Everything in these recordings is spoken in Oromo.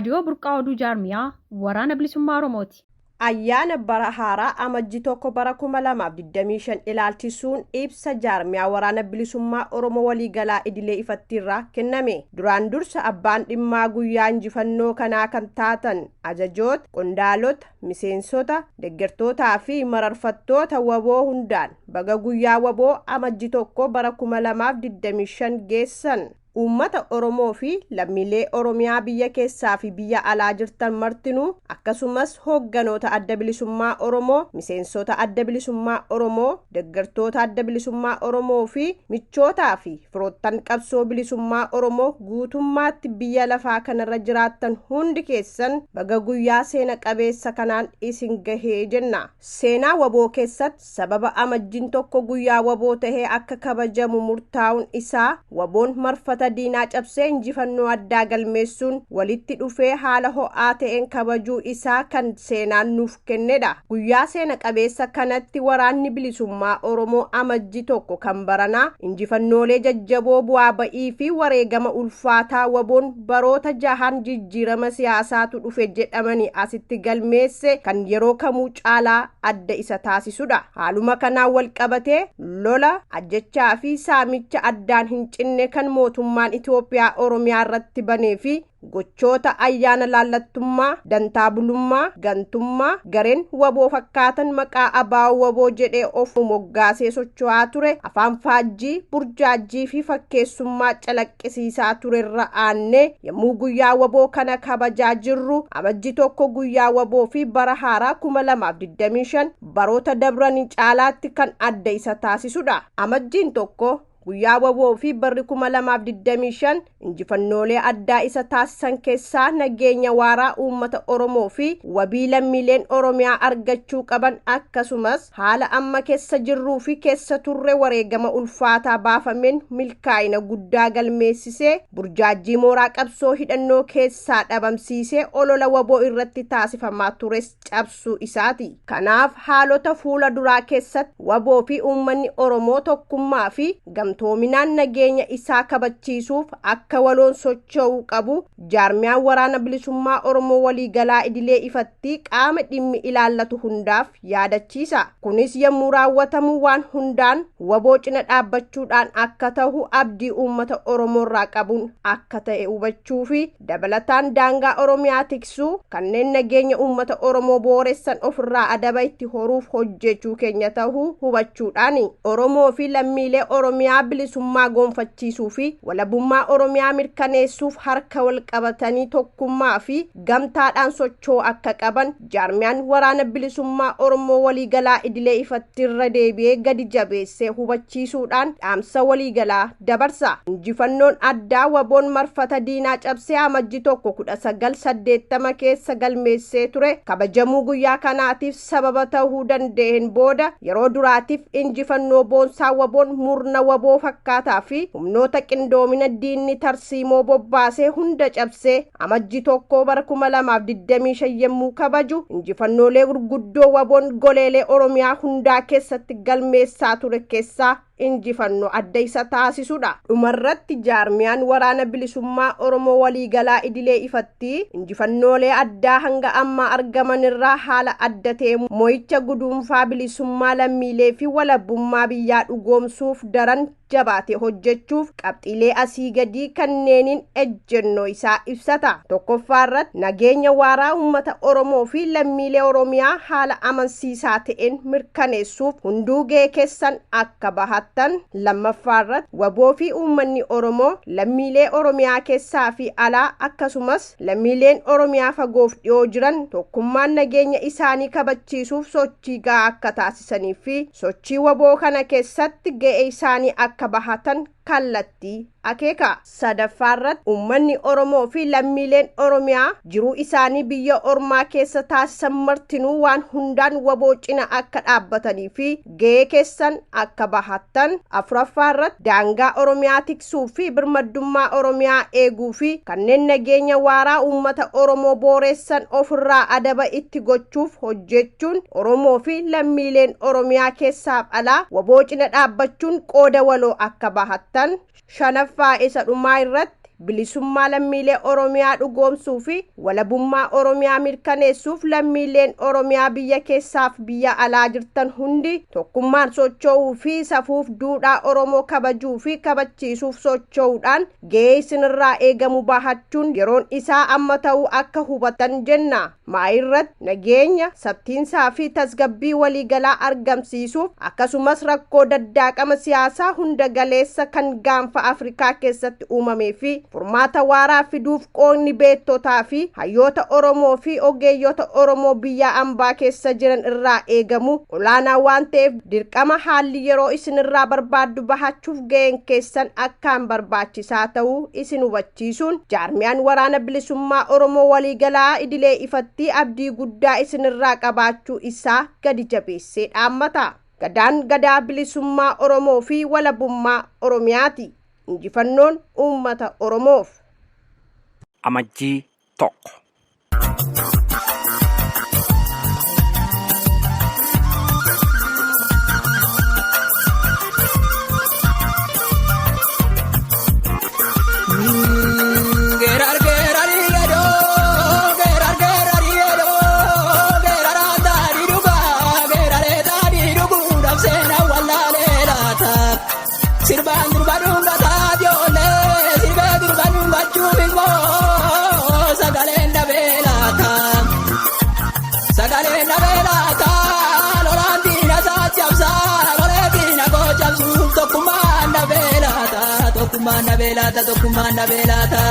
Raadiyoo Burqaa Oduu Jaarmiyaa Waraana Bilisummaa Oromooti. Ayyaana bara haaraa Amajji 1 bara 2025 ilaalchisuun ibsa jaarmiyaa Waraana Bilisummaa Oromoo waliigalaa idilee ifatti irraa kenname. Duraan dursa abbaan dhimmaa guyyaa injifannoo kanaa kan taatan ajajoota, qondaalota, miseensota, deggertootaa fi mararfattoota waboo hundaan baga guyyaa waboo Amajji 1 bara 2025 geessan. Uummata Oromoo fi lammiilee Oromiyaa biyya keessaa fi biyya alaa jirtan martinuu, akkasumas hoogganoota Adda Bilisummaa Oromoo, miseensota Adda Bilisummaa Oromoo, deggertoota Adda Bilisummaa Oromoo fi michootaa fi firoottan qabsoo bilisummaa Oromoo guutummaatti biyya lafaa kanarra jiraattan hundi keessan baga guyyaa seena qabeessa kanaan isin gahee jenna. Seenaa waboo keessatti sababa Amajjiin 1 guyyaa waboo tahee akka kabajamu murtaa'uun isaa waboon marfata diinaa cabsee injifannoo addaa galmeessuun walitti dhufee haala ho'aa ta'een kabajuu isaa kan seenaan nuuf kennedha. Guyyaa seena qabeessa kanatti Waraanni Bilisummaa Oromoo Amajji 1 kan baranaa injifannoolee jajjaboo bu'aa ba'ii fi wareegama ulfaataa waboon baroota jahan jijjiirama siyaasaatu dhufe jedhamanii asitti galmeesse kan yeroo kamuu caalaa adda isa taasisudha. Haaluma kanaan wal qabatee lola, ajjechaa fi saamicha addaan hin cinne kan mootummaan Itoophiyaa Oromiyaa irratti banee fi gochoota ayyaana laallattummaa, dantaa bulummaa, gantummaa, gareen waboo fakkaatan maqaa abaa'oo waboo jedhee of moggaasee socho'aa ture, afaan faajjii, burjaajjii fi fakkeessummaa calaqqisiisaa turerra aannee yommuu guyyaa waboo kana kabajaa jirru, Amajji 1 guyyaa waboo fi bara haaraa 2025 baroota dabranii caalaatti kan adda isa taasisudha. Amajjiin 1 guyyaa waboo fi barri 2025 injifannoolee addaa isa taasisan keessaa nageenya waaraa uummata Oromoo fi wabii lammiileen Oromiyaa argachuu qaban, akkasumas haala amma keessa jirruu fi keessa turre wareegama ulfaataa baafameen milkaa'ina guddaa galmeessisee burjaajjii mooraa qabsoo hidhannoo keessaa dhabamsiisee olola waboo irratti taasifamaa tures cabsuu isaati. Kanaaf haalota fuula duraa keessatti waboo fi uummanni Oromoo tokkummaa fi gamtoominaan nageenya isaa kabachiisuuf akka waloon socho'uu qabu jaarmiyaan Waraana Bilisummaa Oromoo waliigalaa idilee ifatti qaama dhimmi ilaallatu hundaaf yaadachiisa. Kunis yommuu raawwatamu waan hundaan waboo cina dhaabbachuudhaan akka ta'u abdii uummata Oromoo irraa qabuun akka ta'e hubachuu fi dabalataan daangaa Oromiyaa tiksuu, kanneen nageenya uummata Oromoo booressan ofirraa adaba itti horuuf hojjechuu keenya ta'uu hubachuudhaani. Oromoo fi lammiilee Oromiyaa bilisummaa gonfachiisuu fi walabummaa Oromiyaa mirkaneessuuf harka wal qabatanii tokkummaa fi gamtaadhaan socho'uu akka qaban jaarmiyaan Waraana Bilisummaa Oromoo waliigalaa idilee ifatti irra deebi'ee gadi jabeessee hubachiisuudhaan dhaamsa waliigalaa dabarsa. Injifannoon addaa waboon marfata diinaa cabsee Amajji 1 1980 keessa galmeessee ture kabajamuu guyyaa kanaatiif sababa ta'uu danda'een booda yeroo duraatiif injifannoo boonsaa waboon murna waboo fakkaataa fi humnoota qindoomina diinni tarsiimoo bobbaasee hunda cabsee Amajji 1 bara 2025 yommuu kabaju injifannoolee gurguddoo waboon goleelee Oromiyaa hundaa keessatti galmeessaa ture keessaa injifannoo adda isa taasisudha. Dhumarratti jaarmiyaan Waraana Bilisummaa Oromoo waliigalaa idilee ifatti injifannoolee addaa hanga ammaa argaman irraa haala adda ta'e mo'icha guduunfaa bilisummaa lammiilee fi walabummaa biyyaa dhugoomsuuf daran jabaate hojjechuuf qabxiilee asii gadii kanneeniin ejjennoo isaa ibsata. Tokkoffaa irratti nageenya waaraa uummata Oromoo fi lammiilee Oromiyaa haala amansiisaa ta'een mirkaneessuuf hunduu gahee keessan akka bahattan. Lammaffaa irratti waboo fi uummanni Oromoo lammiilee Oromiyaa keessaa fi alaa, akkasumas lammiileen Oromiyaa fagoof dhiyoo jiran tokkummaan nageenya isaanii kabachiisuuf sochii gahaa akka taasisanii fi sochii waboo kana keessatti ga'ee isaanii akka bahatan kallattii akeeka. Sadaffaa irratti uummanni Oromoo fi lammiileen Oromiyaa jiruu isaanii biyya ormaa keessa taasisan martinuu waan hundaan waboo cina akka dhaabbatanii fi ga'ee keessan akka bahattan. Afuraffaa irratti daangaa Oromiyaa tiksuu fi birmaddummaa Oromiyaa eeguu fi kanneen nageenya waaraa uummata Oromoo booressan ofirraa adaba itti gochuuf hojjechuun Oromoo fi lammiileen Oromiyaa keessaaf alaa waboo cina dhaabbachuun qooda waloo akka bahattan. Shanaffaa isa dhumaa irratti Bilisummaa lammiilee Oromiyaa dhugoomsuu fi walabummaa Oromiyaa mirkaneessuuf lammiileen Oromiyaa biyya keessaaf biyya alaa jirtan hundi tokkummaan socho'uu fi safuuf duudhaa Oromoo kabajuu fi kabachiisuuf socho'uudhaan gahee isinirraa eegamu bahachuun yeroon isaa amma ta'uu akka hubatan jenna. Maayirratti nageenya, sabtiinsaa fi tasgabbii waliigalaa argamsiisuuf akkasumas rakkoo daddaaqama siyaasaa hunda galeessa kan gaanfa Afrikaa keessatti uumamee fi furmaata waaraa fiduuf qoodni beektotaa fi hayyoota Oromoo fi ogeeyyota Oromoo biyya ambaa keessa jiran irraa eegamu olaanaa waan ta'eef dirqama haalli yeroo isinirraa barbaaddu bahachuuf ga'een keessan akkaan barbaachisaa ta'uu isin hubachiisuun jaarmiyaan waraana bilisummaa Oromoo waliigalaa idilee ifatti abdii guddaa isinirraa qabaachuu isaa gadi jabeessee dhaammata. Gadaan gadaa bilisummaa Oromoo fi walabummaa Oromiyaati. Injifannoon uummata Oromoof. Amajjii 1. Gerar gerar jedhoo gerar gerar jedhoo geraraan daadhii dhugaa geraree daadhii dhuguudhaaf seenaa wallaalee laata sirbaan durba dhungataa ijoollee sirbee durba dhungachuuf immoo sagaleen dhabee laata sagaleen dhabee laata lolaan diina isaa cabsaa lolee diina koo cabsuuf tokkummaan dhabee laata tokkummaan dhabee laata tokkummaan dhabee laata.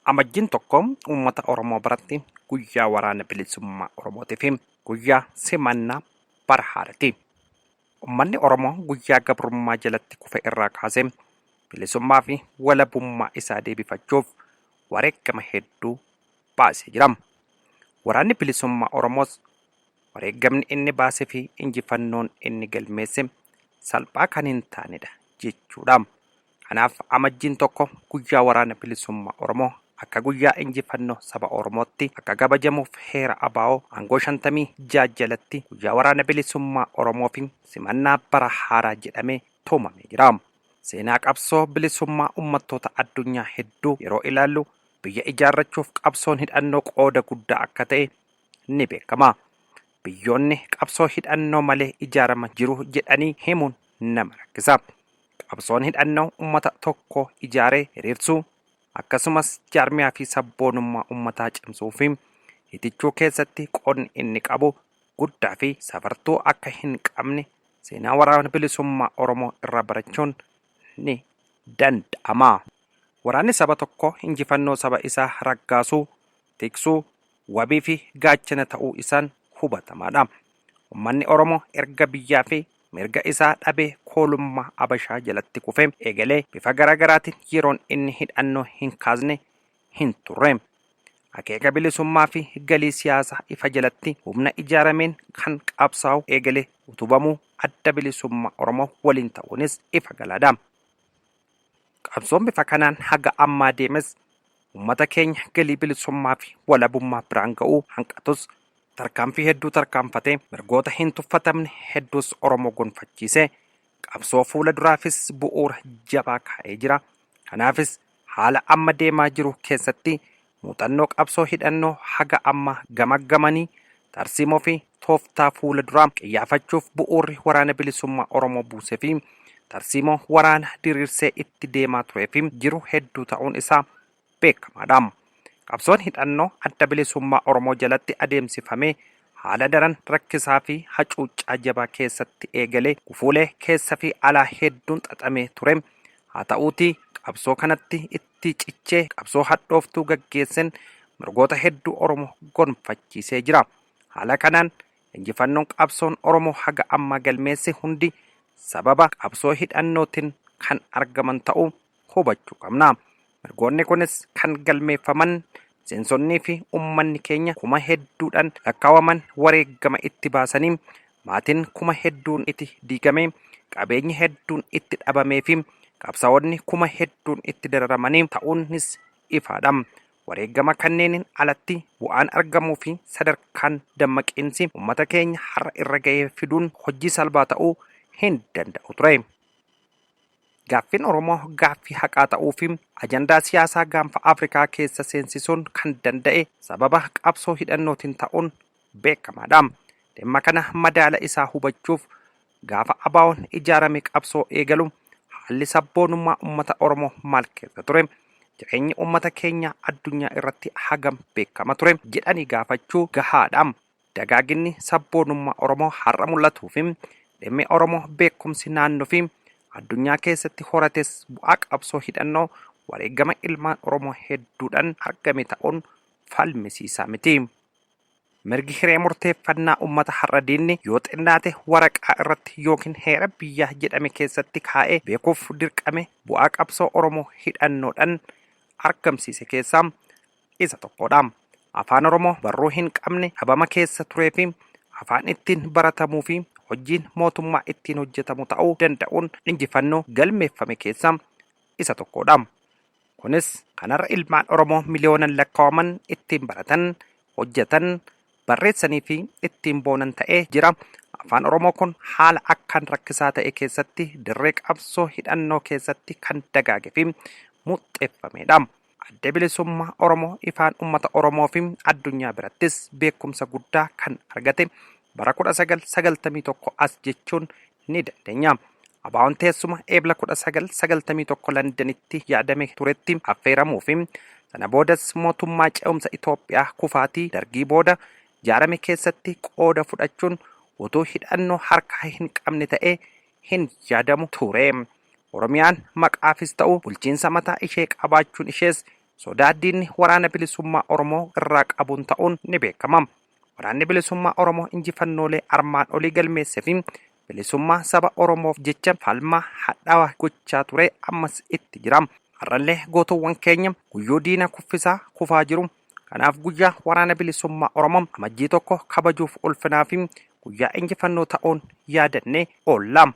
Amajjiin 1 uummata Oromoo biratti guyyaa waraana bilisummaa Oromootii fi guyyaa simannaa bara haaraati. Uummanni Oromoo guyyaa gabrummaa jalatti kufe irraa kaasee bilisummaa fi walabummaa isaa deebifachuuf wareegama hedduu baasee jira. Waraanni bilisummaa Oromoos wareegamni inni baasee fi injifannoon inni galmeesse salphaa kan hin taanedha jechuudha. Kanaaf Amajjiin 1 guyyaa waraana bilisummaa Oromoo akka guyyaa injifannoo saba Oromootti akka kabajamuuf heera ABO aangoo 56 jalatti guyyaa waraana bilisummaa Oromoo fi simannaa bara haaraa jedhamee tumamee jira. Seenaa qabsoo bilisummaa uummattoota addunyaa hedduu yeroo ilaallu biyya ijaarrachuuf qabsoon hidhannoo qooda guddaa akka ta'e ni beekama. Biyyoonni qabsoo hidhannoo malee ijaarama jiru jedhanii himuun nama rakkisa. Qabsoon hidhannoo uummata tokko ijaaree hiriirsuu akkasumas jaarmiyaa fi sabboonummaa uummataa cimsuu fi itichuu keessatti qoodni inni qabu guddaa fi safartuu akka hin qabne seenaa waraana bilisummaa Oromoo irraa barachuun ni danda'ama. Waraanni saba tokko injifannoo saba isaa raggaasuu, tiksuu, wabii fi gaachana ta'uu isaan hubatamaadha. Uummanni Oromoo erga biyyaa fi mirga isaa dhabee koolummaa Abashaa jalatti kufe eegalee bifa garaagaraatiin yeroon inni hidhannoo hin kaasne hin turre. Akeeka bilisummaa fi galii siyaasaa ifa jalatti humna ijaarameen kan qabsaa'u eegalee utubamuu adda bilisummaa Oromoo waliin ta'uunis ifa galaadha. Qabsoon bifa kanaan haga ammaa deemes uummata keenya galii bilisummaa fi walabummaa biraan ga'uu hanqatus tarkaanfii hedduu tarkaanfatee mirgoota hin tuffatamne hedduus Oromoo gonfachiisee qabsoo fuula duraafis bu'uura jabaa kaa'ee jira. Kanaafis haala amma deemaa jiru keessatti muuxannoo qabsoo hidhannoo haga ammaa gamaggamanii tarsiimoo fi tooftaa fuula duraa qiyyaafachuuf bu'uurri waraana bilisummaa Oromoo buusee fi tarsiimoo waraana diriirsee itti deemaa turee fi jiru hedduu ta'uun isaa beekamaadha. Qabsoon hidhannoo adda bilisummaa Oromoo jalatti adeemsifamee haala daran rakkisaa fi hacuuccaa jabaa keessatti eegalee gufuulee keessa fi alaa hedduun xaxamee ture. Haa ta'uutii qabsoo kanatti itti cichee qabsoo hadhooftuu gaggeesseen mirgoota hedduu Oromoo gonfachiisee jira. Haala kanaan injifannoon qabsoon Oromoo haga ammaa galmeesse hundi sababa qabsoo hidhannootiin kan argaman ta'uu hubachuu qabna. Mirgoonni kunis kan galmeeffaman miseensonnii fi uummanni keenya kuma hedduudhaan lakkaawaman wareegama itti baasanii maatiin kuma hedduun itti diigame qabeenyi hedduun itti dhabamee fi qabsaa'onni kuma hedduun itti dararamanii ta'uunis ifaadha. Wareegama kanneeniin alatti bu'aan argamuu fi sadarkaan dammaqiinsi uummata keenya har'a irra ga'ee fiduun hojii salphaa ta'uu hin danda'u ture. Gaaffiin Oromoo gaaffii haqaa ta'uu fi ajandaa siyaasaa gaanfa Afrikaa keessa seensisuun kan danda'e sababa qabsoo hidhannootiin ta'uun beekamaadha. Dhimma kana madaala isaa hubachuuf gaafa ABO'n ijaarame qabsoo eegalu haalli sabboonummaa uummata Oromoo maal keessa ture? Jireenyi uummata keenya addunyaa irratti hagam beekama ture jedhanii gaafachuu gahaadha. Dagaaginni sabboonummaa Oromoo har'a mul'atuu fi dhimmi Oromoo beekumsi naannoo fi addunyaa keessatti horates bu'aa qabsoo hidhannoo wareegama ilmaan Oromoo hedduudhaan argame ta'uun falmisiisaa miti. Mirgi hiree murteeffannaa uummata har'a diinni yoo xinnaate waraqaa irratti yookiin heera biyyaa jedhame keessatti kaa'ee beekuuf dirqame bu'aa qabsoo Oromoo hidhannoodhaan argamsiise keessaa isa tokkodha. Afaan Oromoo barruu hin qabne dhabama keessa turee fi afaan ittiin baratamuu fi hojiin mootummaa ittiin hojjetamu ta'uu danda'uun injifannoo galmeeffame keessaa isa tokkodha. Kunis kanarra ilmaan Oromoo miliyoonan lakkaa'aman ittiin baratan, hojjetan, barreessanii fi ittiin boonan ta'ee jira. Afaan Oromoo kun haala akkaan rakkisaa ta'e keessatti dirree qabsoo hidhannoo keessatti kan dagaage fi muxxeeffamedha. Adda bilisummaa Oromoo ifaan uummata Oromoo fi addunyaa birattis beekumsa guddaa kan argate bara 1991 as jechuun ni dandeenya. ABO'n teessuma eebla 1991 Londanitti yaadame turetti affeeramuu fi sana boodas mootummaa ce'umsa Itoophiyaa kufaatii dargii booda ijaarame keessatti qooda fudhachuun utuu hidhannoo harkaa hin qabne ta'ee hin yaadamu ture. Oromiyaan maqaafis ta'u bulchiinsa mataa ishee qabaachuun ishees sodaa diinni waraana bilisummaa Oromoo irraa qabuun ta'uun ni beekama. Waraanni bilisummaa Oromoo injifannoolee armaan olii galmeesse fi bilisummaa saba Oromoof jecha falmaa hadhaawaa gochaa ture ammas itti jira. Har'allee gootuuwwan keenya guyyuu diina kuffisaa kufaa jiru. Kanaaf guyyaa waraana bilisummaa Oromoo amajjii tokko kabajuuf ulfinaa fi guyyaa injifannoo ta'uun yaadannee oolla.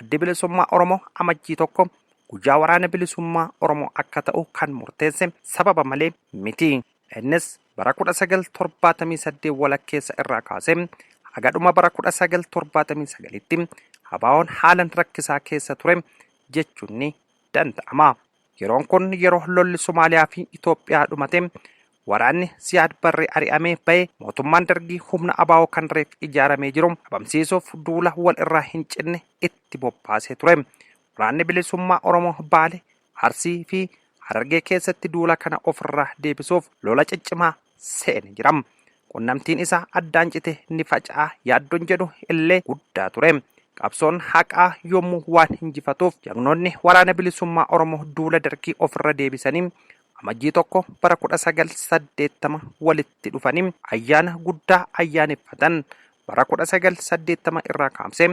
Addi bilisummaa Oromoo amajjii tokko guyyaa waraana bilisummaa Oromoo akka ta'u kan murteesse sababa malee miti. Innis bara 1978 walakkeessa irraa kaasee haga dhuma bara 1979tti ABO'n haalan rakkisaa keessa ture jechuun ni danda'ama. Yeroon kun yeroo lolli Somaaliyaa fi Itoophiyaa dhumate waraanni Siyaad Barree ari'amee ba'e mootummaan dargii humna ABO kan reef ijaaramee jiru dhabamsiisuuf duula wal irraa hin cinne itti bobbaasee ture. Waraanni bilisummaa Oromoo Baale, Arsii fi Harargee keessatti duula kana ofirraa deebisuuf lola ciccimaa seene jira. Qunnamtiin isaa addaan cite ni faca'a yaaddoon jedhu illee guddaa ture. Qabsoon haqaa yommuu waan injifatuuf jagnoonni waraana bilisummaa Oromoo duula dargii ofirra deebisanii amajjii tokko bara 1980 walitti dhufanii ayyaana guddaa ayyaaneffatan. Bara 1980 irraa kaasee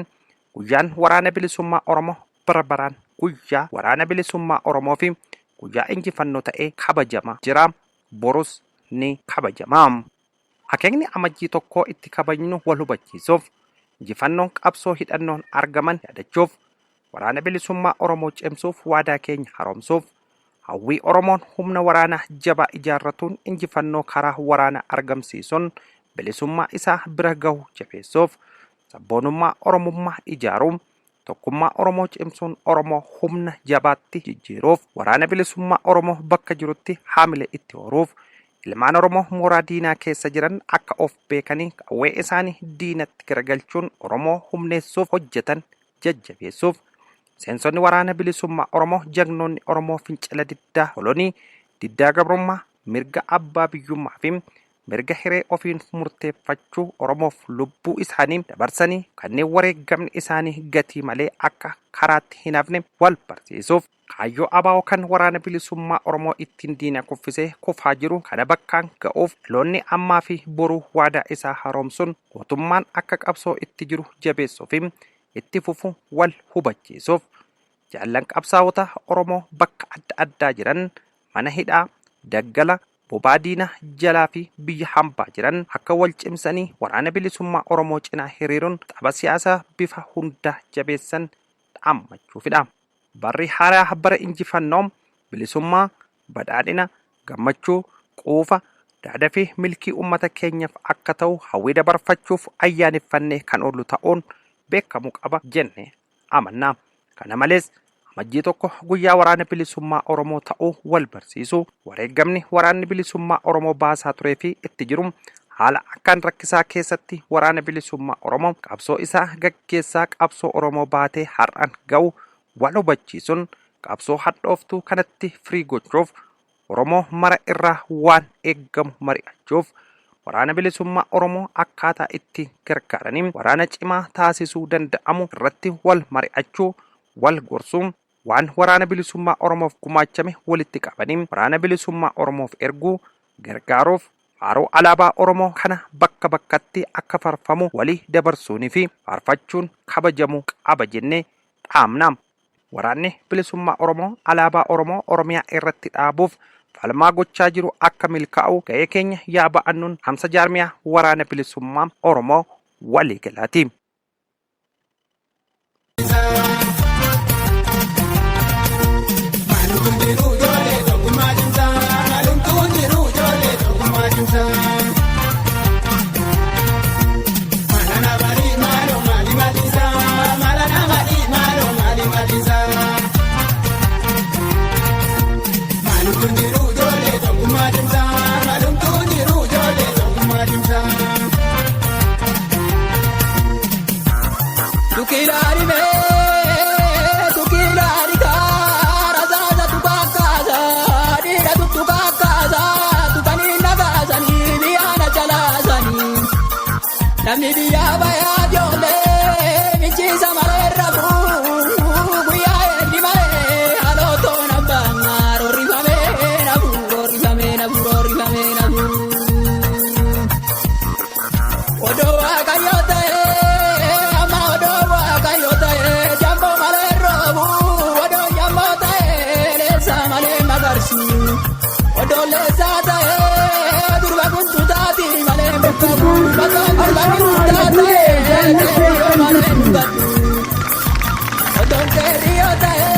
guyyaan waraana bilisummaa Oromoo bara baraan guyyaa waraana bilisummaa Oromoo fi guyyaa injifannoo ta'ee kabajama jira. Borus ni kabajama. Akeekni amajjii tokkoo itti kabajnu wal hubachiisuuf injifannoon qabsoo hidhannoon argaman yaadachuuf waraana bilisummaa Oromoo cimsuuf waadaa keenya haaromsuuf hawwii Oromoon humna waraanaa jabaa ijaarratuun injifannoo karaa waraanaa argamsiisuun bilisummaa isaa bira gahu jabeessuuf sabboonummaa Oromummaa ijaaruun tokkummaa Oromoo cimsuun Oromoo humna jabaatti jijjiiruuf waraana bilisummaa Oromoo bakka jirutti haamile itti horuuf ilmaan Oromoo mooraa diinaa keessa jiran akka of beekanii qawwee isaanii diinatti garagalchuun Oromoo humneessuuf hojjetan jajjabeessuuf miseensonni waraana bilisummaa Oromoo jagnoonni Oromoo fincila diddaa kolonii diddaa gabrummaa mirga abbaa biyyummaa fi mirga hiree ofiin murteeffachuu Oromoof lubbuu isaanii dabarsanii kanneen wareegamni isaanii gatii malee akka karaatti hin hafne wal barsiisuuf kaayyoo ABO kan waraana bilisummaa Oromoo ittiin diina kuffisee kufaa jiru kana bakkaan ga'uuf dhaloonni ammaa fi boruu waadaa isaa haaromsuun gootummaan akka qabsoo itti jiru jabeessuu fi itti fufu wal hubachiisuuf jaallan qabsaa'ota Oromoo bakka adda addaa jiran mana hidhaa, daggala, bobaa diinaa jalaa fi biyya hambaa jiran akka wal cimsanii waraana bilisummaa Oromoo cinaa hiriiruun tapha siyaasaa bifa hundaa jabeessan dhaammachuufidha. Barri haaraa bara injifannoo, bilisummaa, badhaadhina, gammachuu, quufa, daada fi milkii uummata keenyaaf akka ta'u hawwii dabarfachuuf ayyaaneffannee kan oollu ta'uun beekamuu qaba jenne amanna. Kana malees Amajjii 1 guyyaa Waraana Bilisummaa Oromoo ta'uu wal barsiisuu, wareegamni Waraanni Bilisummaa Oromoo baasaa turee fi itti jiru haala akkaan rakkisaa keessatti Waraana Bilisummaa Oromoo qabsoo isaa gaggeessaa qabsoo Oromoo baatee har'aan ga'u wal hubachiisuun qabsoo hadhooftuu kanatti firii gochuuf Oromoo mara irraa waan eeggamu mari'achuuf Waraana Bilisummaa Oromoo akkaataa itti gargaaranii waraana cimaa taasisuu danda'amu irratti wal mari'achuu, wal gorsuu, waan Waraana Bilisummaa Oromoof gumaachame walitti qabanii Waraana Bilisummaa Oromoof erguu, gargaaruuf, faaruu alaabaa Oromoo kana bakka bakkatti akka farfamu walii dabarsuunii fi faarfachuun kabajamuu qaba jennee dhaamna. Waraanni Bilisummaa Oromoo alaabaa Oromoo Oromiyaa irratti dhaabuuf falmaa gochaa jiru akka milkaa'u ga'ee keenya yaa ba'annuun dhaamsa jaarmiyaa Waraana Bilisummaa Oromoo waliigalaati. Tukilaari mee tukilaari kaara zaza tukakaasa dhiira tuttukaakaasa tukanii nagaasanii biyyaana calaasanii namni biyyaa bayaa ijoollee michiisa malee rafuu guyyaa eegni malee halootoo nabbaan roorrifamee nafuu roorrifamee nafuu roorrifamee nafuu. Odoo waaqayyoo ta'ee amma odoo waaqayyoo ta'ee jamboo malee roobu odoo jamboo ta'ee leessaa malee magarsu odoo leessaa ta'ee durba kuntu taati malee mukabu odoo durba kuntu ta'ee keeriyoo malee mukatu odoo keeriyoo ta'ee.